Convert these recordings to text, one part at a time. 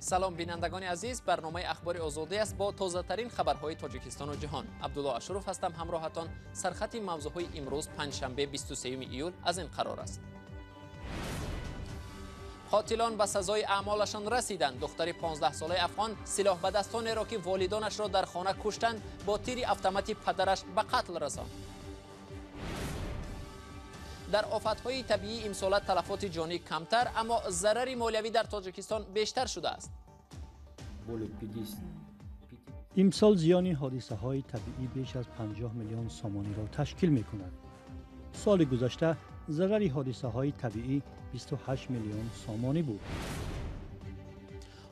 Салом, бинандагони азиз. Барномаи Ахбори Озодӣ аст бо тозатарин хабарҳои Тоҷикистону ҷаҳон. Абдулло Ашуров ҳастам ҳамроҳатон. Сархати мавзӯъҳои имрӯз, панҷшанбе, 23 июл, аз ин қарор аст. Қотилон ба сазои аъмолашон расиданд. Духтари 15-солаи афғон силоҳбадастонеро, ки волидонашро дар хона куштанд, бо тири автомати падараш ба қатл расонд. Дар офатҳои табиӣ имсола талафоти ҷонӣ камтар, аммо зарари молиявӣ дар Тоҷикистон бештар шудааст. Имсол зиёни ҳодисаҳои табиӣ беш аз 50 миллион сомониро ташкил мекунад. Соли гузашта зарари ҳодисаҳои табиӣ 28 миллион сомонӣ буд.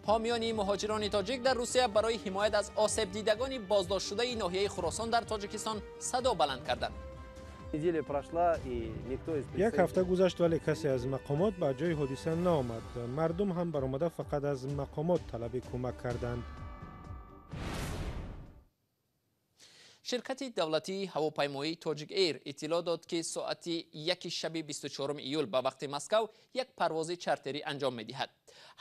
Ҳомиёни муҳоҷирони тоҷик дар Русия барои ҳимоят аз осебдидагони боздоштшудаи ноҳияи Хуросон дар Тоҷикистон садо баланд карданд. Як ҳафта гузашт, вале касе аз мақомот ба ҷои ҳодиса наомад. Мардум ҳам баромада фақат аз мақомот талаби кӯмак карданд. Ширкати давлатии ҳавопаймоии Тоҷик Эйр иттилоъ дод, ки соати 1 шаби 24 июл ба вақти Москав як парвози чартерӣ анҷом медиҳад.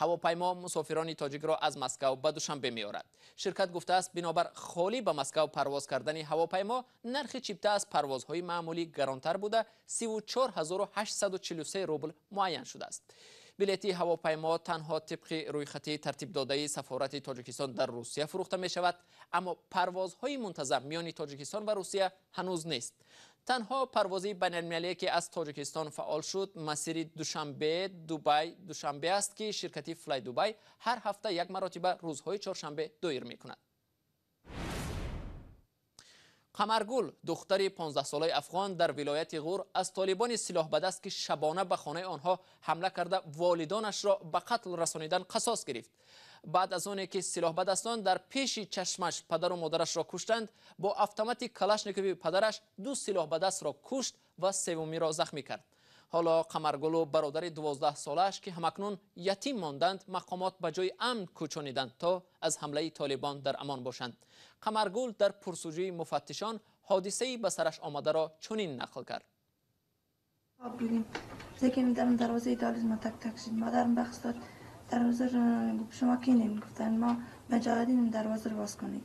Ҳавопаймо мусофирони тоҷикро аз Москав ба Душанбе меорад. Ширкат гуфтааст, бинобар холӣ ба Москав парвоз кардани ҳавопаймо, нархи чипта аз парвозҳои маъмулӣ гаронтар буда, 34 843 рубл муайян шудааст. Билети ҳавопаймо танҳо тибқи рӯйхати тартибдодаи сафорати Тоҷикистон дар Русия фурӯхта мешавад, аммо парвозҳои мунтазам миёни Тоҷикистон ва Русия ҳанӯз нест. Танҳо парвози байналмилалие, ки аз Тоҷикистон фаъол шуд, масири Душанбе Дубай Душанбе аст, ки ширкати Флай Дубай ҳар ҳафта як маротиба рӯзҳои чоршанбе доир мекунад. Қамаргул, духтари 15-солаи афғон дар вилояти Ғур, аз толибони силоҳбадаст, ки шабона ба хонаи онҳо ҳамла карда, волидонашро ба қатл расонидан, қасос гирифт. Баъд аз оне ки силоҳбадастон дар пеши чашмаш падару модарашро куштанд, бо автомати Калашникови падараш ду силоҳбадастро кушт ва севумиро захмӣ кард. Ҳоло Қамаргулу бародари 12-солааш, ки ҳамакнун ятим монданд, мақомот ба ҷои амн кӯчониданд, то аз ҳамлаи толибон дар амон бошанд. Қамаргул дар пурсуҷӯи муфаттишон ҳодисаи ба сараш омадаро чунин нақл кард. Бидим зекем, дарм дарвозаи дализ ма так так шид. Модарам бахс дод, дарвоза гуфт: «Шумо кинем?» Гуфтан: «Мо муҷоҳидинем, дарвозаро боз кунед».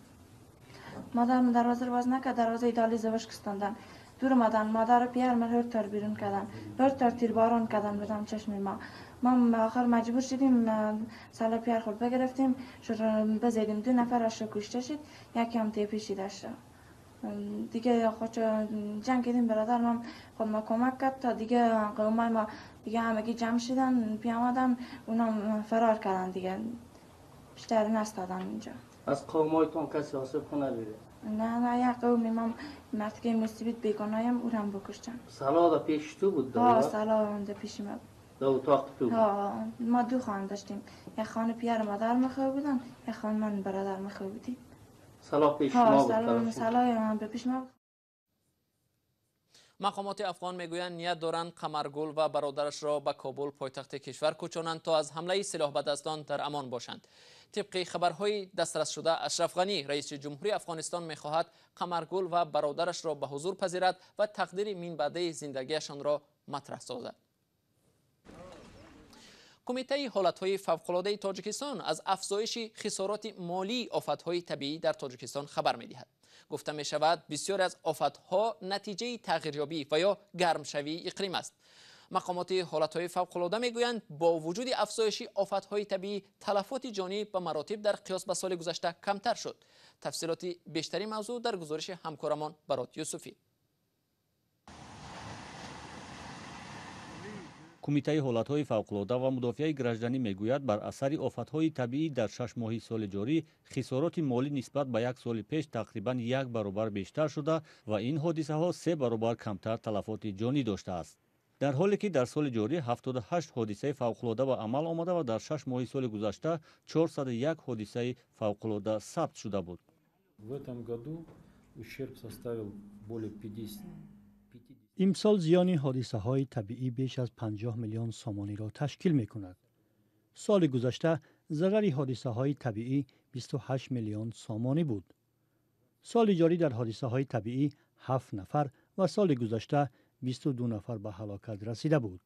Модарам дарвозаро боз накард, дарвозаи дализа бошкистонданд. Дур омадан, модару пиар ман ҳуртор берун кардан, ҳуртор тирборон кардан بدم چشم ما. ما آخر مجبور شدیم سال پیار خود بگرفتیم، بزدیم. دو نفرش رو کشته شد، یکی هم تیپی شیدش. دیگه خود جنگ کردیم. برادر من خود ما کمک کرد تا دیگه قومای ما دیگه همگی جمع شدن، پیامدن، اونا فرار کردن، دیگه بیشتر نستادن اینجا. از قومایتون کسی آسیب خونه ندیده؟ نه نه، یک قومی ما مرد که مصیبت بیگانایم، او هم بکشتن. سلاح در پیش تو بود؟ ها، سلاح در پیش ما. در اتاق تو بود؟ ها، ما دو خانه داشتیم، یک خانه پیار مادر مخواه بودن، یک خانه من برادر مخواه بودیم. سلاح پیش ما بود؟ سلاح من به پیش ما بود. Мақомоти афғон мегӯянд, ният доранд Қамаргул ва бародарашро ба Кобул, пойтахти кишвар, кӯчонанд, то аз ҳамлаи силоҳбадастон дар амон бошанд. Тибқи хабарҳои дастрасшуда, Ашраф Ғанӣ, раиси ҷумҳури Афғонистон, мехоҳад Қамаргул ва бародарашро ба ҳузур пазирад ва тақдири минбаъдаи зиндагиашонро матраҳ созад. Кумитаи ҳолатҳои фавқулодаи Тоҷикистон аз афзоиши хисороти молии офатҳои табиӣ дар Тоҷикистон хабар медиҳад. Гуфта мешавад, бисёре аз офатҳо натиҷаи тағйирёбӣ ва ё гармшавии иқлим аст. Мақомоти ҳолатҳои фавқулода мегӯянд, бо вуҷуди афзоиши офатҳои табиӣ, талафоти ҷонӣ ба маротиб дар қиёс ба соли гузашта камтар шуд. Тафсилоти бештари мавзӯъ дар гузориши ҳамкорамон Барот Юсуфӣ. Кумитаи ҳолатҳои фавқулода ва мудофиаи гражданӣ мегӯяд, бар асари офатҳои табиӣ дар 6 моҳи соли ҷорӣ хисороти молӣ нисбат ба як соли пеш тақрибан як баробар бештар шуда ва ин ҳодисаҳо се баробар камтар талафоти ҷонӣ доштааст. Дар ҳоле ки дар соли ҷорӣ 78 ҳодисаи фавқулода ба амал омада ва дар 6 моҳи соли гузашта 401 ҳодисаи фавқулода сабт шуда буд. В этом году ущерб составил более 50. Имсол зиёни ҳодисаҳои табиӣ беш аз 50 миллион сомониро ташкил мекунад. Соли гузашта зарари ҳодисаҳои табиӣ 28 миллион сомонӣ буд. Соли ҷорӣ дар ҳодисаҳои табиӣ ҳафт нафар ва соли гузашта 22 нафар ба ҳалокат расида буд.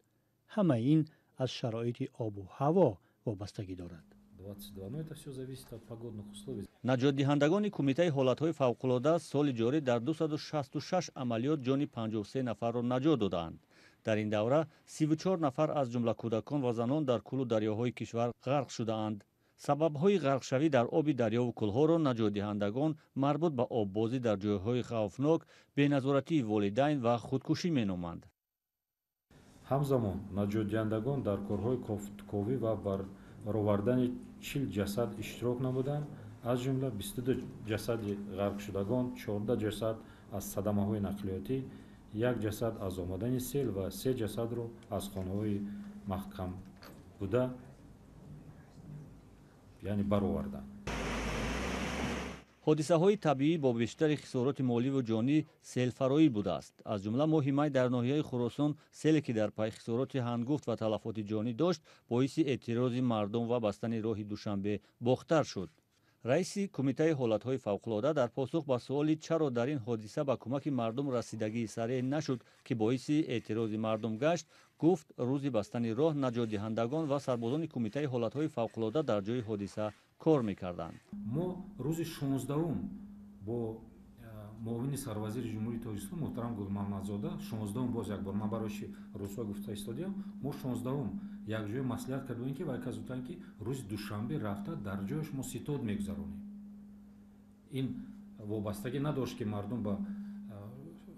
Ҳамаи ин аз шароити обу ҳаво вобастагӣ дорад. 22. Но это все зависит от погодных условий. Наҷотдиҳандагони Кумитаи ҳолатҳои фавқулода соли ҷорӣ дар 266 амалиёт ҷони 53 нафарро наҷот додаанд. Дар ин давра 34 нафар, аз ҷумла кӯдакон ва занон, дар кӯлу дарёҳои кишвар ғарқ шудаанд. Сабабҳои ғарқшавӣ дар оби дарёву кӯлҳоро наҷотдиҳандагон марбут ба оббозӣ дар ҷойҳои хавфнок, беназоратии волидайн ва худкушӣ меноманд. Ҳамзамон наҷотдиҳандагон дар корҳои кофтуковӣ ва баровардани 40 ҷасад иштирок намуданд, аз ҷумла 22 ҷасади ғарқшудагон, 14 ҷасад аз садамаҳои нақлиётӣ, як ҷасад аз омадани сел ва се ҷасадро аз хонаҳои маҳкам буда, яъне бароварданд. Ҳодисаҳои табиӣ бо бештари хисороти моливу ҷонӣ селфароӣ будааст. Аз ҷумла моҳи май дар ноҳияи Хуросон селе, ки дар пай хисороти ҳангуфт ва талафоти ҷонӣ дошт, боиси эътирози мардум ва бастани роҳи Душанбе Бохтар шуд. Раиси Кумитаи ҳолатҳои фавқулода дар посух ба суоли, чаро дар ин ҳодиса ба кӯмаки мардум расидагии сареҳ нашуд, ки боиси эътирози мардум гашт, гуфт, рӯзи бастани роҳ наҷотдиҳандагон ва сарбозони Кумитаи ҳолатҳои фавқулода дар ҷои ҳодиса кор мекарданд. Мо рӯзи 16-ум бо муовини сарвазири Ҷумҳурии Тоҷикистон муҳтарам Гулмаҳмадзода, 16-ум, боз як бор ман барои рӯзҳо гуфта истодиам, мо 16-ум якҷоя маслиҳат кардем, ки вай кас гуфтанд, ки рӯзи душанбе рафта дар ҷояш мо ситод мегузаронем. Ин вобастагӣ надошт, ки мардум ба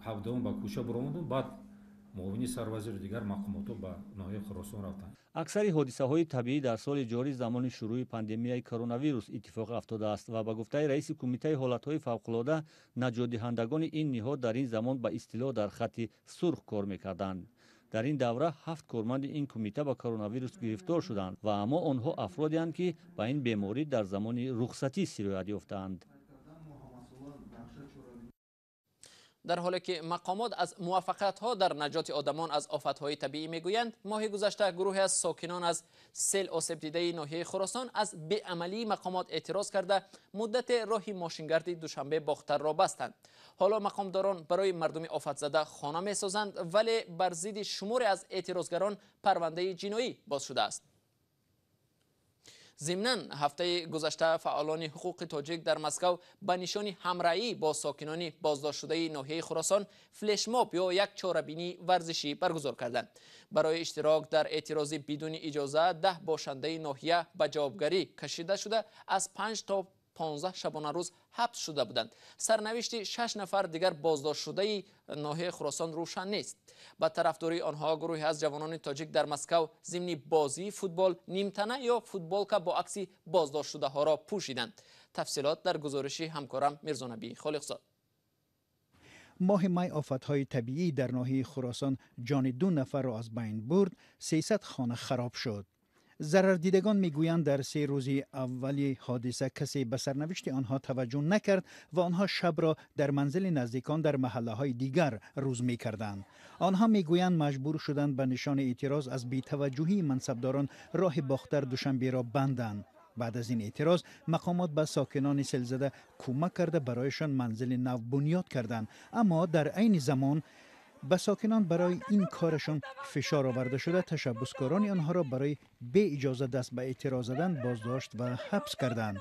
17-ум ба кӯча баромаданд, баъд муовини сарвазиру дигар мақомотҳо ба ноҳияи Хуросон рафтанд. Аксари ҳодисаҳои табиӣ дар соли ҷорӣ замони шурӯи пандемияи коронавирус иттифоқ афтодааст ва ба гуфтаи раиси Кумитаи ҳолатҳои фавқулода, наҷотдиҳандагони ин ниҳод дар ин замон ба истилоҳ дар хатти сурх кор мекарданд. Дар ин давра ҳафт корманди ин кумита ба коронавирус гирифтор шуданд ва аммо онҳо афродеанд, ки ба ин беморӣ дар замони рухсатӣ сироят ёфтаанд. Дар ҳоле ки мақомот аз муваффақиятҳо дар наҷоти одамон аз офатҳои табиӣ мегӯянд, моҳи гузашта гурӯҳе аз сокинон аз сел осебдидаи ноҳияи Хуросон аз беамалии мақомот эътироз карда, муддате роҳи мошингарди Душанбе Бохтарро бастанд. Ҳоло мақомдорон барои мардуми офатзада хона месозанд, вале бар зидди шуморе аз эътирозгарон парвандаи ҷиноӣ боз шудааст. Зимнан, ҳафтаи гузашта фаъолони ҳуқуқи тоҷик дар Москав ба нишони ҳамраҳӣ бо сокинони боздоштшудаи ноҳияи Хуросон флешмоб ё як чорабинии варзишӣ баргузор карданд. Барои иштирок дар эътирози бидуни иҷоза 10 бошандаи ноҳия ба ҷавобгарӣ кашида шуда, аз 5 то 15 шабонарӯз ҳабс шуда буданд. Сарнавишти шаш нафар дигар боздоштшудаи ноҳияи Хуросон рӯшан нест. Ба тарафдории онҳо гурӯҳе аз ҷавонони тоҷик дар Москав зимни бозии футбол нимтана ё футболка бо акси боздоштшудаҳоро пӯшиданд. Тафсилот дар гузориши ҳамкорам Мирзонабӣ Холиқзод. Моҳи май офатҳои табиӣ дар ноҳияи Хуросон ҷони ду нафарро аз байн бурд, 300 хона хароб шуд. Зарардидагон мегӯянд, дар 3 рӯзи аввали ҳодиса касе ба сарнавишти онҳо таваҷҷӯҳ накард ва онҳо шабро дар манзили наздикон дар маҳаллаҳои дигар рӯз мекарданд. Онҳо мегӯянд, маҷбур шуданд ба нишони эътироз аз бетаваҷҷӯҳии мансабдорон роҳи Бохтар Душанберо банданд. Баъд аз ин эътироз мақомот ба сокинони селзада кӯмак карда, барояшон манзили нав бунёд карданд, аммо дар айни замон ба сокинон барои ин корашон фишор оварда шуда, ташаббускорони онҳоро барои беиҷоза даст ба эътироз задан боздошт ва ҳабс карданд.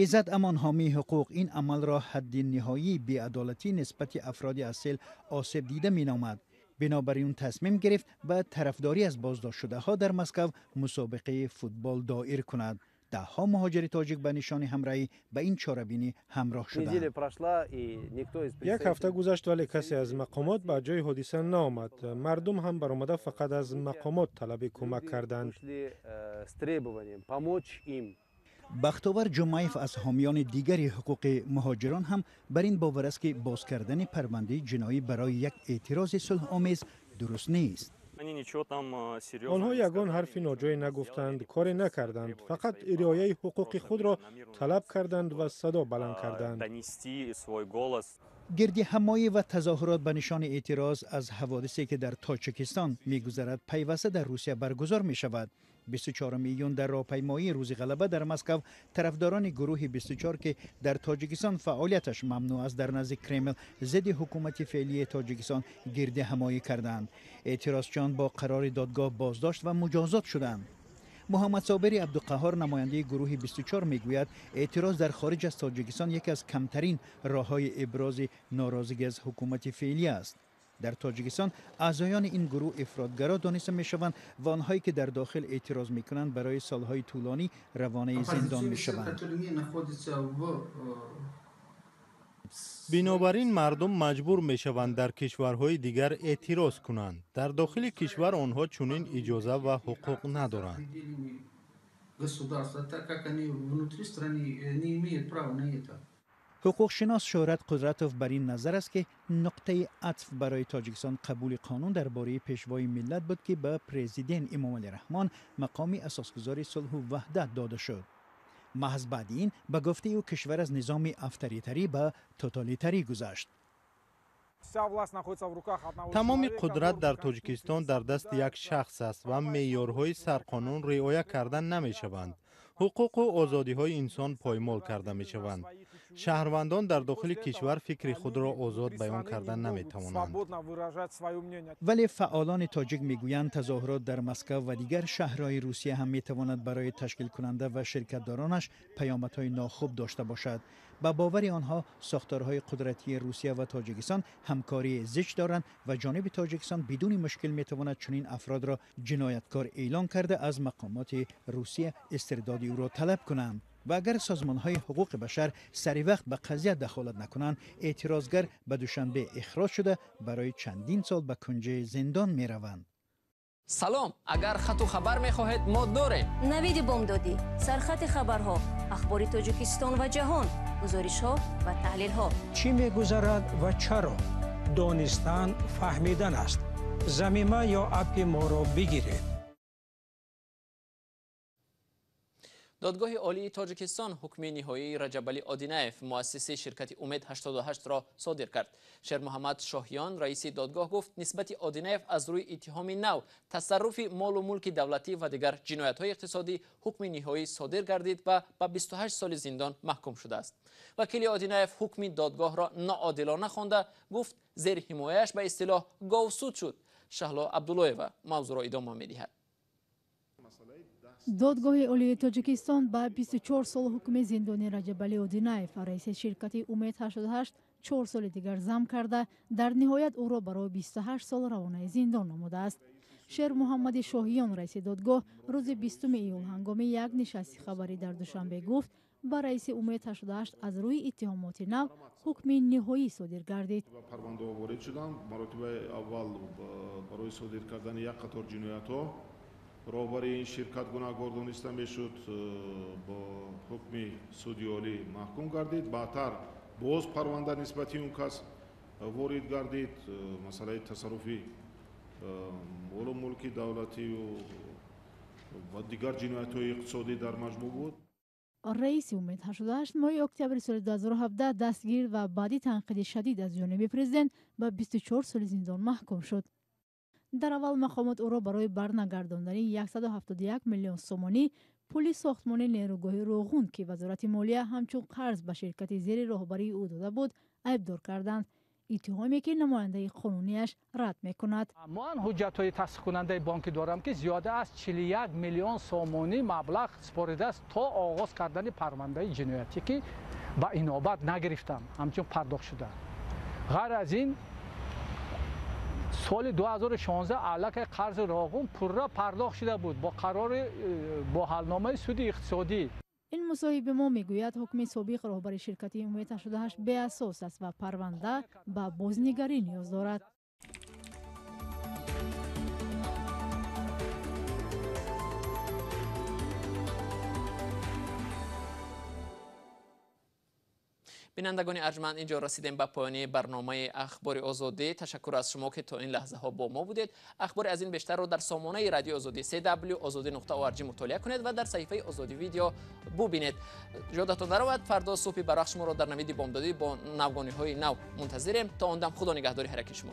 Иззат Амон, ҳомии ҳуқуқ, ин амалро ҳадди ниҳоии беадолатӣ нисбати афроди аз сел осеб дида меномад. Бинобар ин тасмим гирифт ба тарафдорӣ аз боздоштшудаҳо дар Москав мусобиқаи футбол доир кунад. Даҳҳо муҳоҷири тоҷик ба нишони ҳамраҳӣ ба ин чорабинӣ ҳамроҳ шуданд. Як ҳафта гузашт, вале касе аз мақомот ба ҷои ҳодиса наомад. Мардум ҳам баромада фақат аз мақомот талаби кӯмак карданд. Бахтовар Ҷумаев аз ҳомиёни дигари ҳуқуқи муҳоҷирон ҳам бар ин бовар аст, ки боз кардани парвандаи ҷиноӣ барои як эътирози сулҳомез дуруст нест. Онҳо ягон ҳарфи ноҷое нагуфтанд, коре накарданд, фақат риояи ҳуқуқи худро талаб карданд ва садо баланд карданд. Гирди ҳамоӣ ва тазоҳурот ба нишони эътироз аз ҳаводисе, ки дар Тоҷикистон мегузарад, пайваста дар Русия баргузор мешавад. 24 июн дар роҳпаймоии Рӯзи ғалаба дар Москав тарафдорони гурӯҳи 24, ки дар Тоҷикистон фаъолияташ мамнӯъ аст, дар назди Кремл зидди ҳукумати феълии Тоҷикистон гирди ҳамоӣ карданд. Эътирозчиён бо қарори додгоҳ боздошт ва муҷозот шуданд. Муҳаммад Собири Абдуқаҳҳор, намояндаи гурӯҳи 24, мегӯяд эътироз дар хориҷ аз Тоҷикистон яке аз камтарин роҳҳои ибрози норозигӣ аз ҳукумати феълӣ аст. Дар Тоҷикистон аъзоёни ин гурӯҳ ифротгаро дониста мешаванд ва онҳое ки дар дохил эътироз мекунанд барои солҳои тӯлонӣ равонаи зиндон мешаванд. Бинобар ин мардум маҷбур мешаванд дар кишварҳои дигар эътироз кунанд. Дар дохили кишвар онҳо чунин иҷоза ва ҳуқуқ надоранд. Ҳуқуқшинос Шӯҳрат Қудратов бар ин назар аст, ки нуқтаи атф барои Тоҷикистон қабули қонун дар бораи пешвои миллат буд, ки ба президент Эмомалӣ Раҳмон мақоми асосгузори сулҳу ваҳдат дода шуд. Маҳз баъди ин, ба гуфтаи ӯ, кишвар аз низоми авторитарӣ ба тоталитарӣ гузашт. Тамоми қудрат дар Тоҷикистон дар дасти як шахс аст ва меъёрҳои сарқонун риоя карда намешаванд. Ҳуқуқу озодиҳои инсон поймол карда мешаванд. Шаҳрвандон дар дохили кишвар фикри худро озод баён карда наметавонанд. Вале фаъолони тоҷик мегӯянд тазоҳурот дар Москва ва дигар шаҳрҳои Русия ҳам метавонад барои ташкилкунанда ва ширкатдоронаш паёмадҳои нохуб дошта бошад. Ба бовари онҳо сохторҳои қудратии Русия ва Тоҷикистон ҳамкории зич доранд ва ҷониби Тоҷикистон бидуни мушкил метавонад чунин афродро ҷинояткор эълон карда аз мақомоти Русия истирдоди ӯро талаб кунанд. Ва агар созмонҳои ҳуқуқи башар сари вақт ба қазия дахолат накунанд, эътирозгар ба Душанбе ихроҷ шуда барои чандин сол ба кунҷи зиндон мераванд. Салом, агар хату хабар мехоҳед, мо дорем. Навиди бомдодӣ, сархати хабарҳо, ахбори Тоҷикистон ва ҷаҳон, гузоришҳо ва таҳлилҳо. Чӣ мегузарад ва чаро? Донистан фаҳмидан аст. Замима ё аппи моро бигиред. Додгоҳи Олии Тоҷикистон ҳукми ниҳоии Раҷабалӣ Одинаев, муассиси ширкати Умед 88 ро содир кард. Шермуҳаммад Шоҳиён, раиси додгоҳ, гуфт нисбати Одинаев аз рӯи иттиҳоми нав, тасарруфи молу мулки давлатӣ ва дигар ҷиноятҳои иқтисодӣ ҳукми ниҳоӣ содир гардид ва ба 28 соли зиндон маҳкум шудааст. Вакили Одинаев ҳукми додгоҳро ноодилона хонда гуфт зери ҳимояаш ба истилоҳ говсуд шуд. Шаҳло Абдуллоева мавзӯъро идома медиҳад. Додгоҳи Олии Тоҷикистон ба 24 сол ҳукми зиндони Раҷабалӣ Одинаев, раиси ширкати Умед 88, 4 соли дигар зам карда, дар ниҳоят ӯро барои 28 сол равонаи зиндон намудааст. Шермуҳаммади Шоҳиён, раиси додгоҳ, рӯзи 20 июл ҳангоми як нишасти хабарӣ дар Душанбе гуфт ба раиси Умед 88 аз рӯи иттиҳомоти нав ҳукми ниҳоӣ содир гардид. Парвандаҳо ворид шуданд. Маротибаи аввал барои содир кардани як қатор ҷиноятҳо роҳбари ин ширкат гунаҳкор дониста мешуд, бо ҳукми суди олӣ маҳкум гардид. Баъдтар боз парванда нисбати он кас ворид гардид. Масъалаи тасарруфи молу мулки давлатию ва дигар ҷиноятҳои иқтисодӣ дар маҷмӯъ буд. Раиси Умед 88 моҳи октябри соли 2017 дастгир ва баъди танқиди шадид аз ҷониби президент ба 24 соли зиндон маҳкум шуд. Дар аввал мақомот ӯро барои барнагардондани 171 миллион сомонӣ пули сохтмони нерӯгоҳи Роғун, ки Вазорати молия ҳамчун қарз ба ширкати зери роҳбарии ӯ дода буд, айбдор карданд. Иттиҳоме ки намояндаи қонунияш рад мекунад. Ман ҳуҷҷатҳои тасдиқкунандаи бонкӣ дорам, ки зиёда аз 41 миллион сомонӣ маблағ супоридааст то оғоз кардани парвандаи ҷиноятӣ, ки ба инобат нагирифтам, ҳамчун пардохт шуда. Ғайр аз ин соли 2016 аллакай қарзи Роғун пурра пардохт шуда буд бо қарори бо ҳалномаи суди иқтисодӣ. Ин мусоҳиби мо мегӯяд ҳукми собиқ роҳбари ширкати Умед 88 беасос аст ва парванда ба бознигарӣ ниёз дорад. Бинандагони арҷманд, инҷо расидем ба поёни барномаи Ахбори Озодӣ. Ташаккур аз шумо, ки то ин лаҳзаҳо бо мо будед. Ахбори аз ин бештарро дар сомонаи Радиои Озодӣ cw.ozodi.org мутолиа кунед ва дар саҳифаи Озодӣ видео бубинед. Ёдатон наравад, фардо субҳи барвақт шуморо дар навиди бомдодӣ бо навгониҳои нав мунтазирем. То он дам Худо нигаҳдори ҳар яки шумо.